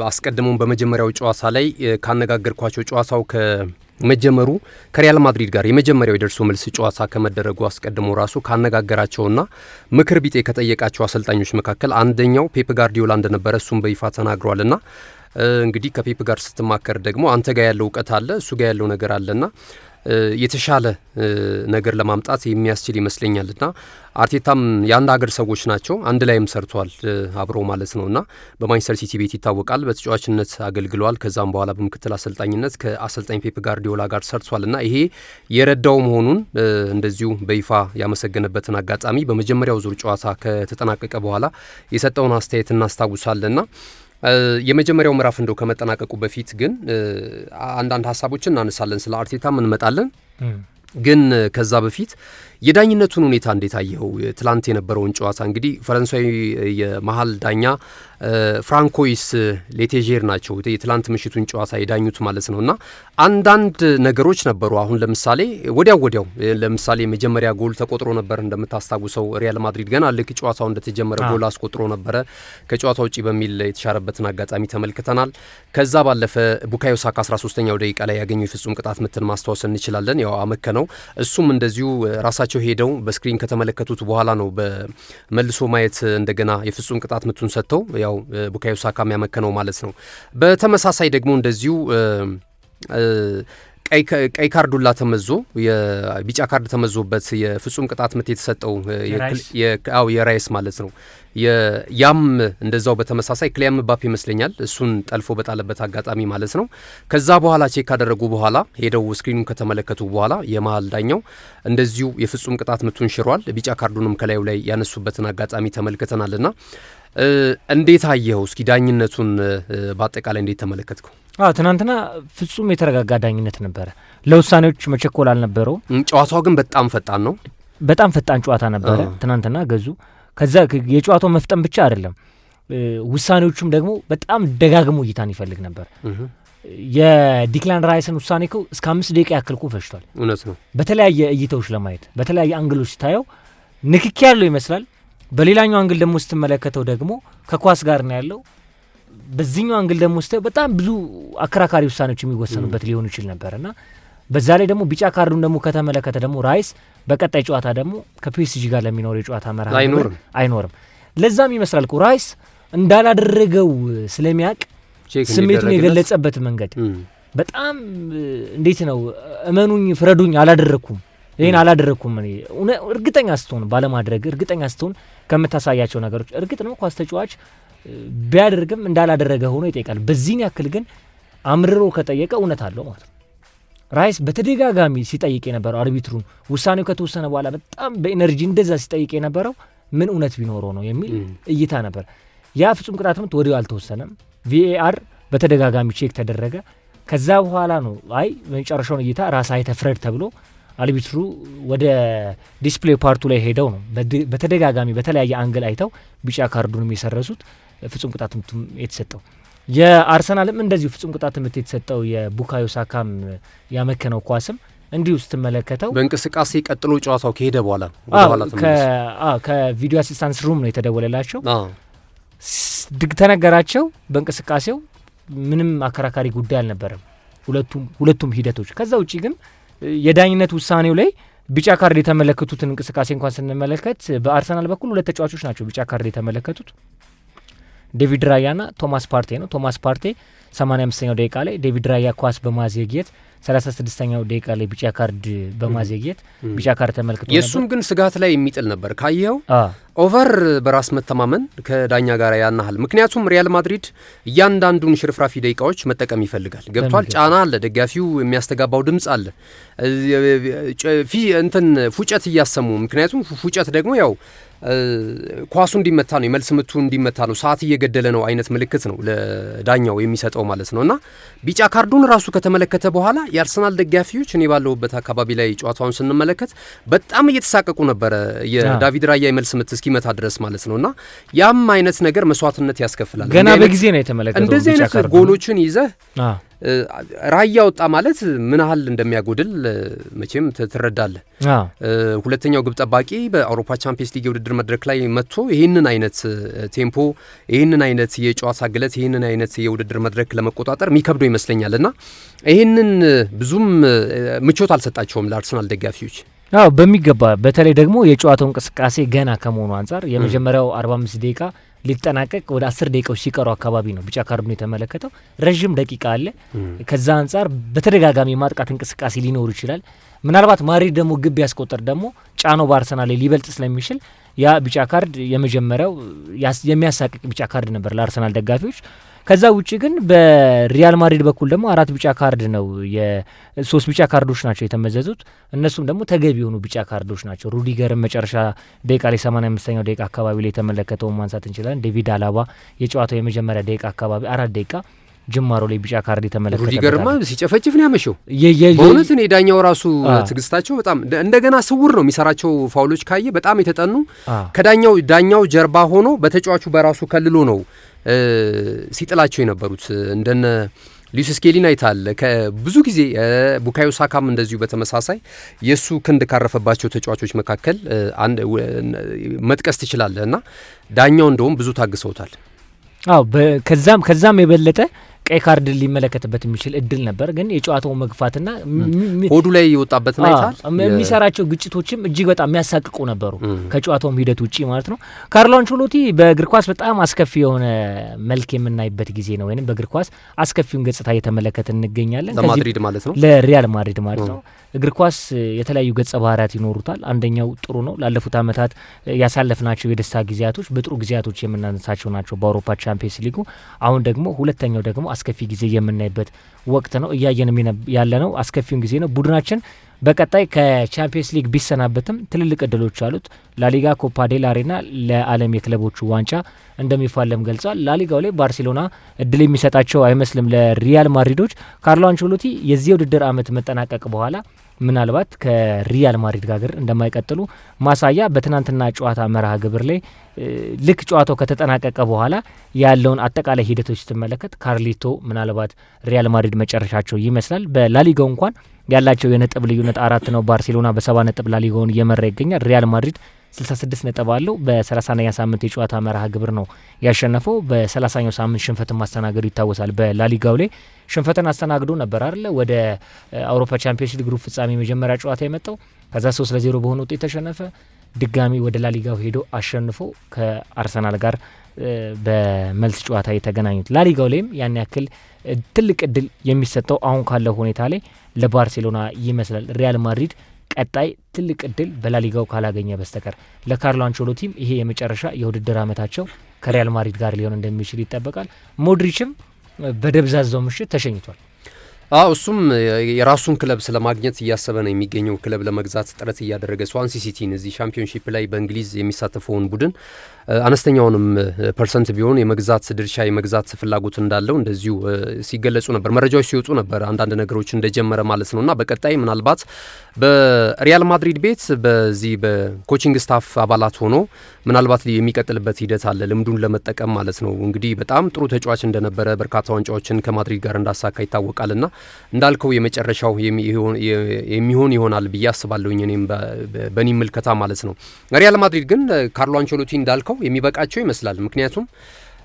አስቀድሞም በመጀመሪያው ጨዋታ ላይ ካነጋገርኳቸው ጨዋታው ከመጀመሩ ከሪያል ማድሪድ ጋር የመጀመሪያው የደርሶ መልስ ጨዋታ ከመደረጉ አስቀድሞ ራሱ ካነጋገራቸውና ምክር ቢጤ ከጠየቃቸው አሰልጣኞች መካከል አንደኛው ፔፕ ጋርዲዮላ እንደነበረ እሱም በይፋ ተናግሯልና እንግዲህ ከፔፕ ጋር ስትማከር ደግሞ አንተ ጋር ያለው እውቀት አለ፣ እሱ ጋር ያለው ነገር አለና የተሻለ ነገር ለማምጣት የሚያስችል ይመስለኛልና አርቴታም የአንድ ሀገር ሰዎች ናቸው፣ አንድ ላይም ሰርቷል አብሮ ማለት ነውና በማንቸስተር ሲቲ ቤት ይታወቃል። በተጫዋችነት አገልግሏል። ከዛም በኋላ በምክትል አሰልጣኝነት ከአሰልጣኝ ፔፕ ጋርዲዮላ ጋር ሰርቷልና ይሄ የረዳው መሆኑን እንደዚሁ በይፋ ያመሰገነበትን አጋጣሚ በመጀመሪያው ዙር ጨዋታ ከተጠናቀቀ በኋላ የሰጠውን አስተያየት እናስታውሳለንና የመጀመሪያው ምዕራፍ እንደው ከመጠናቀቁ በፊት ግን አንዳንድ ሀሳቦችን እናነሳለን። ስለ አርቴታም እንመጣለን። ግን ከዛ በፊት የዳኝነቱን ሁኔታ እንዴት አየኸው? ትላንት የነበረውን ጨዋታ እንግዲህ ፈረንሳዊ የመሀል ዳኛ ፍራንኮይስ ሌቴዤር ናቸው የትላንት ምሽቱን ጨዋታ የዳኙት ማለት ነው። እና አንዳንድ ነገሮች ነበሩ። አሁን ለምሳሌ ወዲያው ለምሳሌ የመጀመሪያ ጎል ተቆጥሮ ነበር እንደምታስታውሰው፣ ሪያል ማድሪድ ገና ልክ ጨዋታው እንደተጀመረ ጎል አስቆጥሮ ነበረ። ከጨዋታ ውጪ በሚል የተሻረበትን አጋጣሚ ተመልክተናል። ከዛ ባለፈ ቡካዮ ሳካ 13ኛው ደቂቃ ላይ ያገኘው የፍጹም ቅጣት ምትን ማስታወስ እንችላለን። ያው አመከነው። እሱም እንደዚሁ ራሳቸው ሄደው በ screen ከተመለከቱት በኋላ ነው በመልሶ ማየት እንደገና የፍጹም ቅጣት ምቱን ሰጥተው ያው ቡካዮ ሳካ ያመከነው ማለት ነው። በተመሳሳይ ደግሞ እንደዚሁ ቀይ ካርዱላ ተመዞ የቢጫ ካርድ ተመዞበት የፍጹም ቅጣት ምት የተሰጠው የራይስ ማለት ነው። ያም እንደዛው በተመሳሳይ ኪሊያን ምባፔ ይመስለኛል እሱን ጠልፎ በጣለበት አጋጣሚ ማለት ነው። ከዛ በኋላ check ካደረጉ በኋላ ሄደው screen ኑን ከተመለከቱ በኋላ የመሀል ዳኛው እንደዚሁ የፍጹም ቅጣት ምቱን ሽሯል። ቢጫ ካርዱንም ከላዩ ላይ ያነሱበትን አጋጣሚ ተመልክተናልና እንዴት አየኸው? እስኪ ዳኝነቱን በአጠቃላይ እንዴት ተመለከትከው? ትናንትና ፍጹም የተረጋጋ ዳኝነት ነበረ። ለውሳኔዎች መቸኮል አልነበረውም። ጨዋታው ግን በጣም ፈጣን ነው። በጣም ፈጣን ጨዋታ ነበረ ትናንትና ገዙ። ከዛ የጨዋታው መፍጠን ብቻ አይደለም፣ ውሳኔዎቹም ደግሞ በጣም ደጋግሞ እይታን ይፈልግ ነበር። የዲክላን ራይስን ውሳኔ እኮ እስከ 5 ደቂቃ ያክል እኮ ፈጅቷል። እውነት ነው። በተለያየ እይታዎች ለማየት በተለያየ angle ኦች ስታየው ንክኪ ያለው ይመስላል። በሌላኛው angle ደግሞ ስትመለከተው ደግሞ ከኳስ ጋር ነው ያለው። በዚህኛው angle ደግሞ ስታየው በጣም ብዙ አከራካሪ ውሳኔዎች የሚወሰኑበት ሊሆኑ ይችል ነበርና በዛ ላይ ደግሞ ቢጫ ካርዱን ደግሞ ከተመለከተ ደግሞ ራይስ በቀጣይ ጨዋታ ደግሞ ከፒኤስጂ ጋር ለሚኖረው የጨዋታ መርሃ ግብር አይኖርም። ለዛም ይመስላል እኮ ራይስ እንዳላደረገው ስለሚያውቅ ስሜቱን የገለጸበት መንገድ በጣም እንዴት ነው፣ እመኑኝ፣ ፍረዱኝ፣ አላደረኩም፣ ይሄን አላደረኩም እኔ እርግጠኛ ስትሆን ባለማድረግ እርግጠኛ ስትሆን ከምታሳያቸው ነገሮች እርግጥ ነው ኳስ ተጫዋች ቢያደርግም እንዳላደረገ ሆኖ ይጠይቃል። በዚህን ያክል ግን አምርሮ ከጠየቀ እውነት አለው ማለት ነው። ራይስ በተደጋጋሚ ሲጠይቅ የነበረው አርቢትሩን ውሳኔው ከተወሰነ በኋላ በጣም በ energy እንደዛ ሲጠይቅ የነበረው ምን እውነት ቢኖረው ነው የሚል እይታ ነበር። ያ ፍጹም ቅጣት ምት ወዲያው አልተወሰነም። VAR በተደጋጋሚ check ተደረገ። ከዛ በኋላ ነው አይ መጨረሻውን እይታ ራስ አይተህ ፍረድ ተብሎ አርቢትሩ ወደ display part ኡ ላይ ሄደው ነው በተደጋጋሚ በተለያየ angle አይተው ቢጫ ካርዱንም የሰረዙት፣ ፍጹም ቅጣት ምቱም የተሰጠው። የአርሰናልም እንደዚሁ ፍጹም ቅጣት ምት የተሰጠው የቡካዮ ሳካም ያመከነው ኳስም እንዲሁ ስትመለከተው በእንቅስቃሴ ቀጥሎ ጨዋታው ከሄደ በኋላ ከ video assistance room ነው የተደወለላቸው፣ ተነገራቸው። በእንቅስቃሴው ምንም አከራካሪ ጉዳይ አልነበረም ሁለቱም ሂደቶች። ከዛ ውጪ ግን የዳኝነት ውሳኔው ላይ ቢጫ ካርድ የተመለከቱትን እንቅስቃሴ እንኳን ስንመለከት በአርሰናል በኩል ሁለት ተጫዋቾች ናቸው ቢጫ ካርድ የተመለከቱት፣ ዴቪድ ራያና ቶማስ ፓርቴ ነው። ቶማስ ፓርቴ 85ኛው ደቂቃ ላይ ዴቪድ ራያ ኳስ በማዘግየት 36ኛው ደቂቃ ላይ ቢጫ ካርድ በማዘግየት ቢጫ ካርድ ተመልክቶ ነበር። የእሱም ግን ስጋት ላይ የሚጥል ነበር ካየኸው፣ over በራስ መተማመን ከዳኛ ጋር ያናሃል። ምክንያቱም ሪያል ማድሪድ እያንዳንዱን ሽርፍራፊ ደቂቃዎች መጠቀም ይፈልጋል። ገብቷል። ጫና አለ፣ ደጋፊው የሚያስተጋባው ድምጽ አለ፣ እንትን ፉጨት እያሰሙ፣ ምክንያቱም ፉጨት ደግሞ ያው ኳሱ እንዲመታ ነው፣ የመልስ ምቱ እንዲመታ ነው፣ ሰዓት እየገደለ ነው አይነት ምልክት ነው ለዳኛው የሚሰጠው ማለት ነው። እና ቢጫ ካርዱን ራሱ ከተመለከተ በኋላ የአርሰናል ደጋፊዎች እኔ ባለሁበት አካባቢ ላይ ጨዋታውን ስንመለከት በጣም እየተሳቀቁ ነበረ፣ የዳቪድ ራያ የመልስ ምት እስኪመታ ድረስ ማለት ነው። እና ያም አይነት ነገር መስዋዕትነት ያስከፍላል። ገና በጊዜ ነው የተመለከተው። እንደዚህ አይነት ጎሎችን ይዘህ ራያ ወጣ ማለት ምን ያህል እንደሚያጎድል መቼም ትረዳለህ። ሁለተኛው ግብ ጠባቂ በአውሮፓ ቻምፒየንስ ሊግ የውድድር መድረክ ላይ መጥቶ ይህንን አይነት tempo፣ ይህንን አይነት የጨዋታ ግለት፣ ይህንን አይነት የውድድር መድረክ ለመቆጣጠር የሚከብደው ይመስለኛል እና ይህንን ብዙም ምቾት አልሰጣቸውም ለአርሰናል ደጋፊዎች። አዎ፣ በሚገባ። በተለይ ደግሞ የጨዋታው እንቅስቃሴ ገና ከመሆኑ አንጻር የመጀመሪያው 45 ደቂቃ ሊጠናቀቅ ወደ 10 ደቂቃዎች ሲቀሩ አካባቢ ነው ቢጫ ካርዱን የተመለከተው። ረዥም ደቂቃ አለ። ከዛ አንጻር በተደጋጋሚ የማጥቃት እንቅስቃሴ ሊኖር ይችላል። ምናልባት ማድሪድ ደግሞ ግብ ያስቆጠር ደግሞ ጫናው በአርሰናል ላይ ሊበልጥ ስለሚችል ያ ቢጫ ካርድ የመጀመሪያው የሚያሳቅቅ ቢጫ ካርድ ነበር ለአርሰናል ደጋፊዎች። ከዛ ውጭ ግን በሪያል ማድሪድ በኩል ደግሞ 4 ቢጫ ካርድ ነው፣ የ3 ቢጫ ካርዶች ናቸው የተመዘዙት። እነሱም ደግሞ ተገቢ የሆኑ ቢጫ ካርዶች ናቸው። ሩዲገርን መጨረሻ ደቂቃ ላይ 85ኛው ደቂቃ አካባቢ ላይ የተመለከተውን ማንሳት እንችላለን። ዴቪድ አላባ የጨዋታው የመጀመሪያ ደቂቃ አካባቢ 4 ደቂቃ ጅማሮ ላይ ቢጫ ካርድ የተመለከተበት ሩዲገርማ ሲጨፈጭፍ ነው ያመሸው። በእውነት እኔ ዳኛው ራሱ ትግስታቸው በጣም እንደገና ስውር ነው የሚሰራቸው foul ኦች ካየ በጣም የተጠኑ ከዳኛው ዳኛው ጀርባ ሆኖ በተጫዋቹ በራሱ ከልሎ ነው ሲጥላቸው የነበሩት። እንደነ ሉዊስ ስኬሊን አይታል ብዙ ጊዜ፣ ቡካዮ ሳካም እንደዚሁ በተመሳሳይ የሱ ክንድ ካረፈባቸው ተጫዋቾች መካከል አንድ መጥቀስ ትችላለህ እና ዳኛው እንደውም ብዙ ታግሰውታል። አዎ፣ ከዛም የበለጠ ቀይ ካርድ ሊመለከትበት የሚችል እድል ነበር። ግን የጨዋታው መግፋትና ሆዱ ላይ የወጣበትን አይታል። የሚሰራቸው ግጭቶችም እጅግ በጣም የሚያሳቅቁ ነበሩ፣ ከጨዋታውም ሂደት ውጪ ማለት ነው። ካርሎ አንቸሎቲ በእግር ኳስ በጣም አስከፊ የሆነ መልክ የምናይበት ጊዜ ነው፣ ወይም በእግር ኳስ አስከፊውን ገጽታ እየተመለከትን እንገኛለን። ለማድሪድ ማለት ነው፣ ለሪያል ማድሪድ ማለት ነው። እግር ኳስ የተለያዩ ገጸ ባህሪያት ይኖሩታል። አንደኛው ጥሩ ነው። ላለፉት ዓመታት ያሳለፍናቸው የደስታ ጊዜያቶች በጥሩ ጊዜያቶች የምናነሳቸው ናቸው በአውሮፓ ቻምፒየንስ ሊጉ። አሁን ደግሞ ሁለተኛው ደግሞ አስከፊ ጊዜ የምናይበት ወቅት ነው። እያየንም ያለ ነው አስከፊውን ጊዜ ነው። ቡድናችን በቀጣይ ከቻምፒየንስ ሊግ ቢሰናበትም ትልልቅ እድሎች አሉት። ላሊጋ፣ ኮፓ ዴል ሬና ለዓለም የክለቦቹ ዋንጫ እንደሚፋለም ገልጿል። ላሊጋው ላይ ባርሴሎና እድል የሚሰጣቸው አይመስልም ለሪያል ማድሪዶች። ካርሎ አንቸሎቲ የዚህ የውድድር ዓመት መጠናቀቅ በኋላ ምናልባት ከሪያል ማድሪድ ጋር እንደማይቀጥሉ ማሳያ በትናንትና ጨዋታ መርሃ ግብር ላይ ልክ ጨዋታው ከተጠናቀቀ በኋላ ያለውን አጠቃላይ ሂደቶች ስትመለከት ካርሊቶ ምናልባት ሪያል ማድሪድ መጨረሻቸው ይመስላል። በላሊጋው እንኳን ያላቸው የነጥብ ልዩነት 4 ነው። ባርሴሎና በ7 ነጥብ ላሊጋውን እየመራ ይገኛል። ሪያል ማድሪድ 66 ነጥብ አለው። በ31ኛ ሳምንት የጨዋታ መርሃ ግብር ነው ያሸነፈው። በ30ኛው ሳምንት ሽንፈትን ማስተናገዱ ይታወሳል። በላሊጋው ላይ ሽንፈትን አስተናግዶ ነበር አይደለ? ወደ አውሮፓ ቻምፒየንስ ሊግ ሩብ ፍጻሜ መጀመሪያ ጨዋታ የመጣው፣ ከዛ 3-0 በሆነ ውጤት ተሸነፈ። ድጋሚ ወደ ላሊጋው ሄዶ አሸንፎ ከአርሰናል ጋር በመልስ ጨዋታ የተገናኙት። ላሊጋው ላይም ያን ያክል ትልቅ እድል የሚሰጠው አሁን ካለው ሁኔታ ላይ ለባርሴሎና ይመስላል። ሪያል ማድሪድ ቀጣይ ትልቅ እድል በላሊጋው ካላገኘ በስተቀር ለካርሎ አንቸሎቲም ይሄ የመጨረሻ የውድድር ዓመታቸው ከሪያል ማድሪድ ጋር ሊሆን እንደሚችል ይጠበቃል። ሞድሪችም በደብዛዛው ምሽት ተሸኝቷል። አዎ፣ እሱም የራሱን ክለብ ስለማግኘት እያሰበ ነው የሚገኘው። ክለብ ለመግዛት ጥረት እያደረገ ስዋንሲ ሲቲን፣ እዚህ ሻምፒዮንሺፕ ላይ በእንግሊዝ የሚሳተፈውን ቡድን አነስተኛውንም percent ቢሆን የመግዛት ድርሻ የመግዛት ፍላጎት እንዳለው እንደዚሁ ሲገለጹ ነበር፣ መረጃዎች ሲወጡ ነበር፣ አንዳንድ ነገሮች እንደጀመረ ማለት ነው። እና በቀጣይ ምናልባት በሪያል ማድሪድ ቤት በዚህ በ coaching staff አባላት ሆኖ ምናልባት የሚቀጥልበት ሂደት አለ፣ ልምዱን ለመጠቀም ማለት ነው። እንግዲህ በጣም ጥሩ ተጫዋች እንደነበረ፣ በርካታ ዋንጫዎችን ከማድሪድ ጋር እንዳሳካ ይታወቃልና እንዳልከው የመጨረሻው የሚሆን ይሆናል ብዬ አስባለሁኝ እኔም በእኔ ምልከታ ማለት ነው። ሪያል ማድሪድ ግን ካርሎ አንቸሎቲ እንዳልከው የሚበቃቸው ይመስላል። ምክንያቱም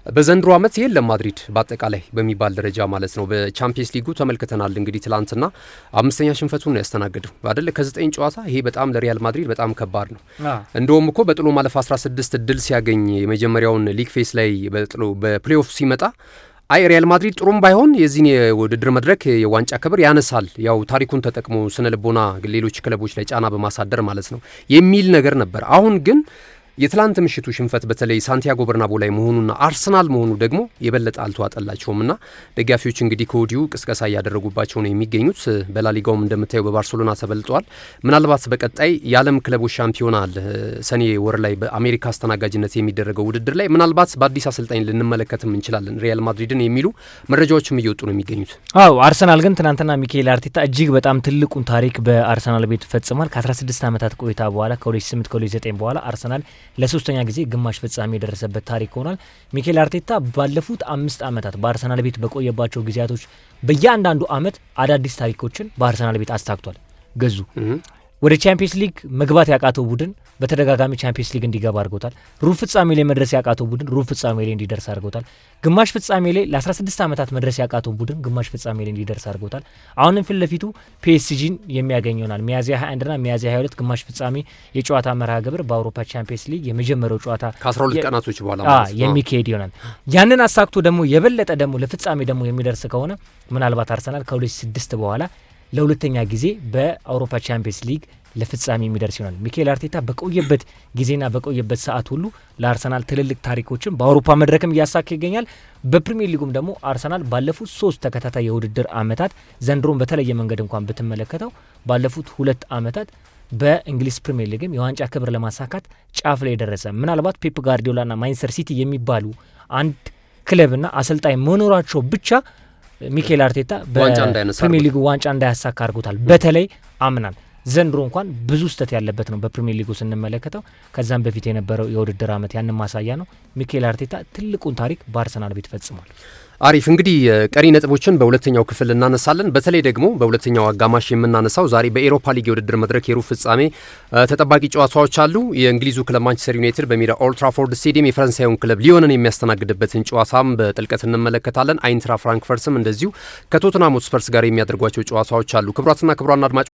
በዘንድሮ ዓመት የለም ማድሪድ በአጠቃላይ በሚባል ደረጃ ማለት ነው። በቻምፒየንስ ሊጉ ተመልክተናል። እንግዲህ ትላንትና አምስተኛ ሽንፈቱን ነው ያስተናገደው አይደለ? ከ9 ጨዋታ። ይሄ በጣም ለሪያል ማድሪድ በጣም ከባድ ነው። እንደውም እኮ በጥሎ ማለፍ 16 እድል ሲያገኝ የመጀመሪያውን league phase ላይ በጥሎ በ play-off ሲመጣ አይ ሪያል ማድሪድ ጥሩም ባይሆን የዚህን የውድድር መድረክ የዋንጫ ክብር ያነሳል፣ ያው ታሪኩን ተጠቅሞ ስነ ልቦና ሌሎች ክለቦች ላይ ጫና በማሳደር ማለት ነው የሚል ነገር ነበር። አሁን ግን የትላንት ምሽቱ ሽንፈት በተለይ ሳንቲያጎ በርናቦ ላይ መሆኑና አርሰናል መሆኑ ደግሞ የበለጠ አልተዋጠላቸውም እና ደጋፊዎች እንግዲህ ከወዲሁ ቅስቀሳ እያደረጉባቸው ነው የሚገኙት። በላሊጋውም እንደምታየው በባርሴሎና ተበልጠዋል። ምናልባት በቀጣይ የዓለም ክለቦች ሻምፒዮና አለ፣ ሰኔ ወር ላይ በአሜሪካ አስተናጋጅነት የሚደረገው ውድድር ላይ ምናልባት በአዲስ አሰልጣኝ ልንመለከትም እንችላለን ሪያል ማድሪድን የሚሉ መረጃዎችም እየወጡ ነው የሚገኙት። አዎ፣ አርሰናል ግን ትናንትና ሚካኤል አርቴታ እጅግ በጣም ትልቁን ታሪክ በአርሰናል ቤት ፈጽሟል። ከ16 ዓመታት ቆይታ በኋላ፣ ከ2008 ከ2009 በኋላ አርሰናል ለሶስተኛ ጊዜ ግማሽ ፍጻሜ የደረሰበት ታሪክ ሆኗል። ሚኬል አርቴታ ባለፉት 5 ዓመታት በአርሰናል ቤት በቆየባቸው ጊዜያቶች በእያንዳንዱ አመት አዳዲስ ታሪኮችን በአርሰናል ቤት አሳክቷል። ገዙ ወደ ቻምፒየንስ ሊግ መግባት ያቃተው ቡድን በተደጋጋሚ ቻምፒየንስ ሊግ እንዲገባ አድርጎታል። ሩብ ፍጻሜ ላይ መድረስ ያቃተው ቡድን ሩብ ፍጻሜ ላይ እንዲደርስ አድርጎታል። ግማሽ ፍጻሜ ላይ ለ16 ዓመታት መድረስ ያቃተው ቡድን ግማሽ ፍጻሜ ላይ እንዲደርስ አድርጎታል። አሁንም ፊት ለፊቱ ፒኤስጂን የሚያገኝ ይሆናል። ሚያዝያ 21ና ሚያዝያ 22 ግማሽ ፍጻሜ የጨዋታ መርሃ ግብር በአውሮፓ ቻምፒየንስ ሊግ የመጀመሪያው ጨዋታ ከ12 ቀናቶች በኋላ የሚካሄድ ይሆናል። ያንን አሳክቶ ደግሞ የበለጠ ደግሞ ለፍጻሜ ደግሞ የሚደርስ ከሆነ ምናልባት አርሰናል ከ2006 በኋላ ለሁለተኛ ጊዜ በአውሮፓ ቻምፒየንስ ሊግ ለፍጻሜ የሚደርስ ይሆናል። ሚኬል አርቴታ በቆየበት ጊዜና በቆየበት ሰዓት ሁሉ ለአርሰናል ትልልቅ ታሪኮችን በአውሮፓ መድረክም እያሳካ ይገኛል። በፕሪሚየር ሊጉም ደግሞ አርሰናል ባለፉት 3 ተከታታይ የውድድር ዓመታት፣ ዘንድሮም በተለየ መንገድ እንኳን ብትመለከተው፣ ባለፉት 2 ዓመታት በእንግሊዝ ፕሪሚየር ሊግም የዋንጫ ክብር ለማሳካት ጫፍ ላይ የደረሰ፣ ምናልባት ፔፕ ጋርዲዮላና ማንቸስተር ሲቲ የሚባሉ አንድ ክለብና አሰልጣኝ መኖራቸው ብቻ ሚኬል አርቴታ በፕሪሚየር ሊጉ ዋንጫ እንዳያሳካ አድርጎታል። በተለይ አምናን፣ ዘንድሮ እንኳን ብዙ ስህተት ያለበት ነው በፕሪሚየር ሊጉ ስንመለከተው። ከዛም በፊት የነበረው የውድድር ዓመት ያንን ማሳያ ነው። ሚኬል አርቴታ ትልቁን ታሪክ በአርሰናል ቤት ፈጽሟል። አሪፍ፣ እንግዲህ ቀሪ ነጥቦችን በሁለተኛው ክፍል እናነሳለን። በተለይ ደግሞ በሁለተኛው አጋማሽ የምናነሳው ዛሬ በኤሮፓ ሊግ የውድድር መድረክ የሩብ ፍጻሜ ተጠባቂ ጨዋታዎች አሉ። የእንግሊዙ ክለብ ማንቸስተር ዩናይትድ በሜዳ ኦልድትራፎርድ ስቴዲየም የፈረንሳዩን ክለብ ሊዮንን የሚያስተናግድበትን ጨዋታም በጥልቀት እንመለከታለን። አይንትራ ፍራንክፈርትም እንደዚሁ ከቶትናም ስፐርስ ጋር የሚያደርጓቸው ጨዋታዎች አሉ። ክቡራትና ክቡራን አድማጭ